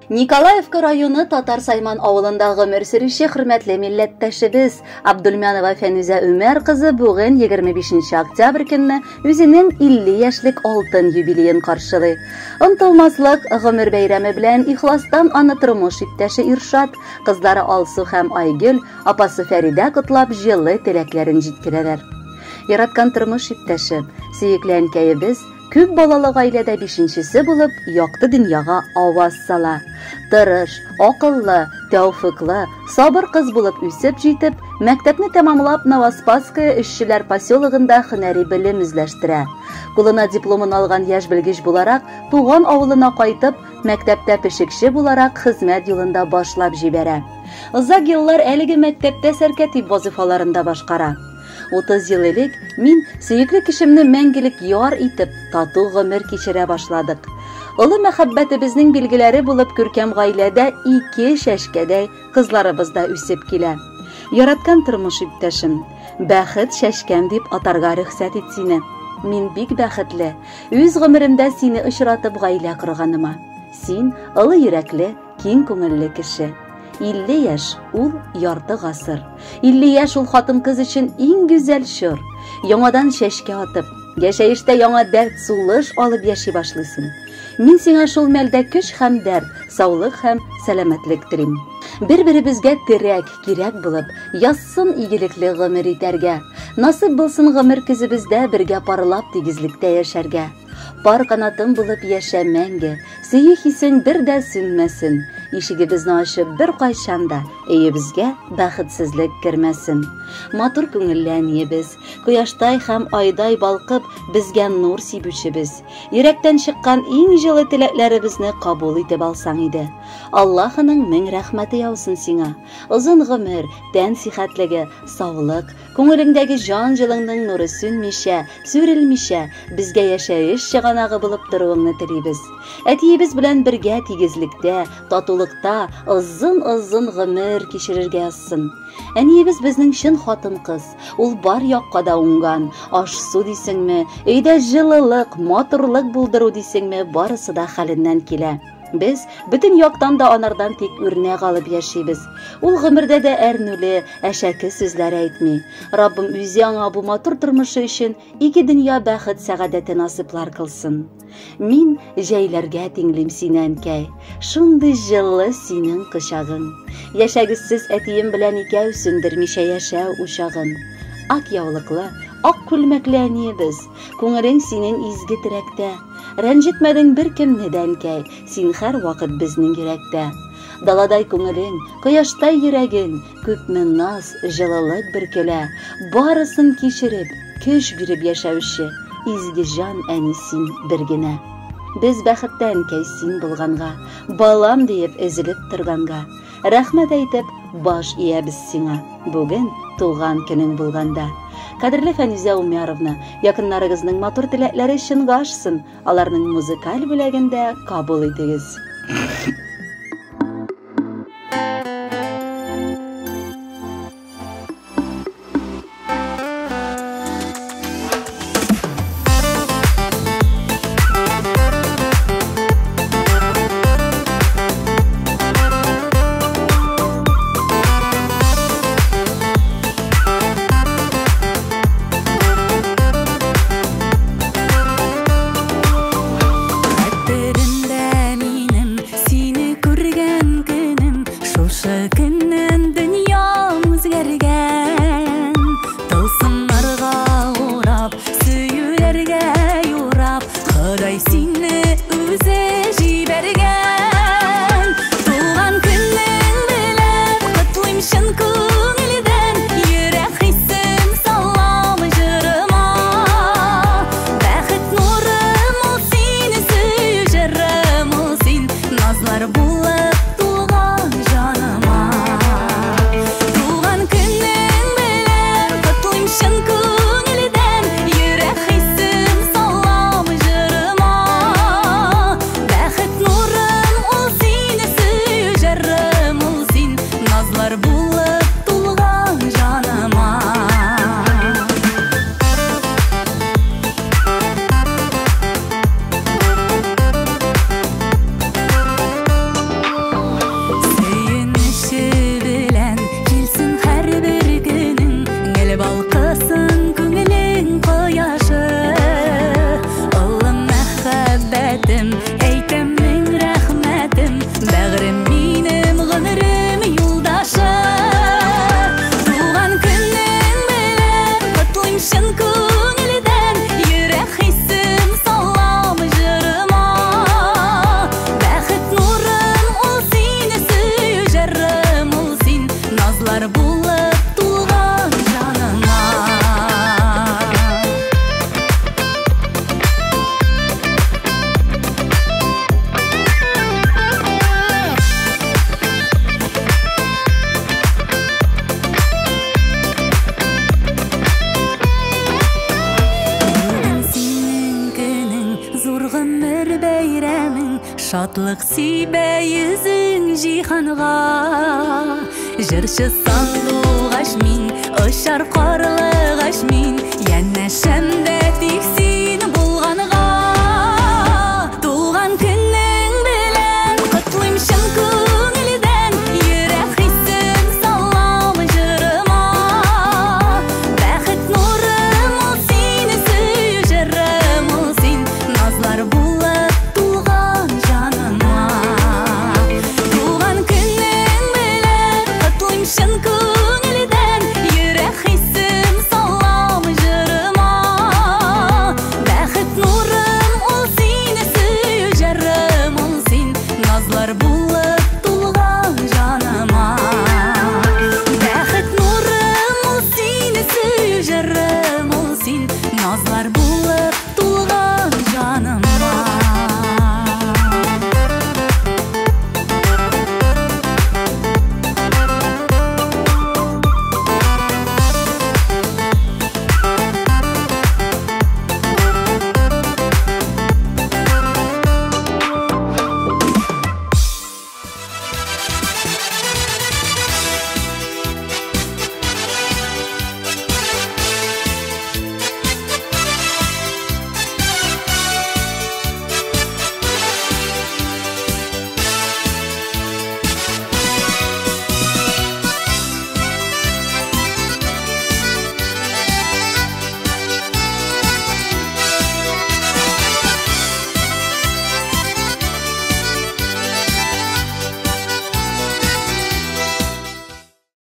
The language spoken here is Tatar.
Николаевка районы Татар Сайман авылында гомер сөрүче хөрмәтле милләттәшебез Абдулмянова Фәнүзә Өмәр кызы бүген 25 октябрь көнне үзенең 50 яшьлек алтын юбилеен каршылый. Онтылмаслык гомер бәйрәме белән ихластан аны тормыш иптәше Иршат, кызлары Алсу һәм Айгөл, апасы Фәридә котлап җылы теләкләрен җиткерәләр. Яраткан тормыш иптәше, сөекле әнкәебез күп балалы гаиләдә бишенчесе булып якты дөньяга аваз сала. Тырыш, акыллы, тәүфыклы, сабыр кыз булып үсеп җитеп, мәктәпне тәмамлап Новоспасское эшчеләр поселогында һөнәри белем үзләштерә. Кулына дипломын алган яшь белгеч буларак, туган авылына кайтып, мәктәптә пешекче буларак хезмәт юлында башлап җибәрә. Озак еллар әлеге мәктәптә сәркәтип вазифаларында башкара. 30 ел элек мин сөекле кешемне мәңгелек яр итеп, тату гомер кичерә башладык. Олы мәхәббәтебезнең билгеләре булып күркәм гаиләдә ике чәчкәдәй кызларыбыз да үсеп килә. Яраткан тормыш иптәшем, бәхет чәчкәм дип атарга рөхсәт ит сине. Мин бик бәхетле, үз гомеремдә сине очратып гаилә корганыма. Син олы йөрәкле, киң күңелле кеше. 50 яшь ул ярты гасыр. 50 яшь ул хатын-кыз өчен иң гүзәл чор. Яңадан чәчкә атып, яшәештә яңа дәрт, сулыш алып яши башлыйсың. Мин сиңа шул мәлдә көч һәм дәрт, саулык һәм сәламәтлек телим. Бер-беребезгә терәк, кирәк булып, язсын игелекле гомер итәргә. Насыйп булсын гомер көзебездә бергә парлап тигезлектә яшәргә. Пар канатым булып яшә мәңге, сөю хисең бер дә сүнмәсен. Ишегебезне ачып бер кайчан да өебезгә бәхетсезлек кермәсен. Матур күңелле әниебез, кояштай һәм айдай балкып, безгә нур сибүчебез. Йөрәктән чыккан иң җылы теләкләребезне кабул итеп алсаң иде. Аллаһының мең рәхмәте яусын сиңа. Озын гомер, тән сихәтлеге, саулык, күңелеңдәге җан җылыңның нуры сүнмичә, сүрелмичә, безгә яшәеш чыганагы булып торуыңны телибез. Әтиебез белән бергә тигезлектә, татулыкта озын-озын гомер кичерергә язсын. Әниебез безнең чын хатын-кыз. Ул бар якка да уңган. Аш-су дисеңме, өйдә җылылык, матурлык булдыру дисеңме, барысы да хәленнән килә. Без бөтен яктан да анардан тик үрнәк алып яшибез. Ул гомердә дә әрнүле, әшәке сүзләр әйтми. Раббым үзе аңа бу матур тормышы өчен ике дөнья бәхет сәгадәте насыйплар кылсын. Мин җәйләргә тиңлим сине, әнкәй. Шундый җылы синең кочагың. Яшәгезсез әтием белән икәү сүндермичә яшәү учагын. Ак яулыклы, ак күлмәкле әниебез, күңелең синең изге теләктә. Рәнҗетмәдең бер кемне дә, әнкәй, син һәр вакыт безнең йөрәктә. Даладай күңелең, кояштай йөрәгең, күпме наз, җылылык бөркелә, барысын кичереп, көч биреп яшәүче, изге җан әни син бер генә. Без бәхеттә, әнкәй, син булганга, балам диеп өзелеп торганга, рәхмәт әйтеп, баш иябез сиңа, бүген туган көнең булганда. Кадерле Фәнүзә Умяровна, якыннарыгызның матур теләкләре чынга ашсын, аларның музыкаль бүләген дә кабул итегез. Хәтеремдә минем сине күргән көнем, шушы көннән дөньям үзгәргән. Тылсымнарга урап, сөюләргә юрап, Ходай сине үзе җибәргән. Туган көнең белән котлыйм чын күңелдән, йөрәк хисем салам җырыма. Бәхет нурым ул син, сөю җырым ул син, назлар булып тулган җаныма. Туган көнең белән котлыйм чын күңелдән, йөрәк хисем салам җырыма. Бәхет нурым Зур гомер бәйрәмең, шатлык сибә йөзең җиһанга. Җырчы сандугач мин, очар карлыгач мин, янәшәмдә тик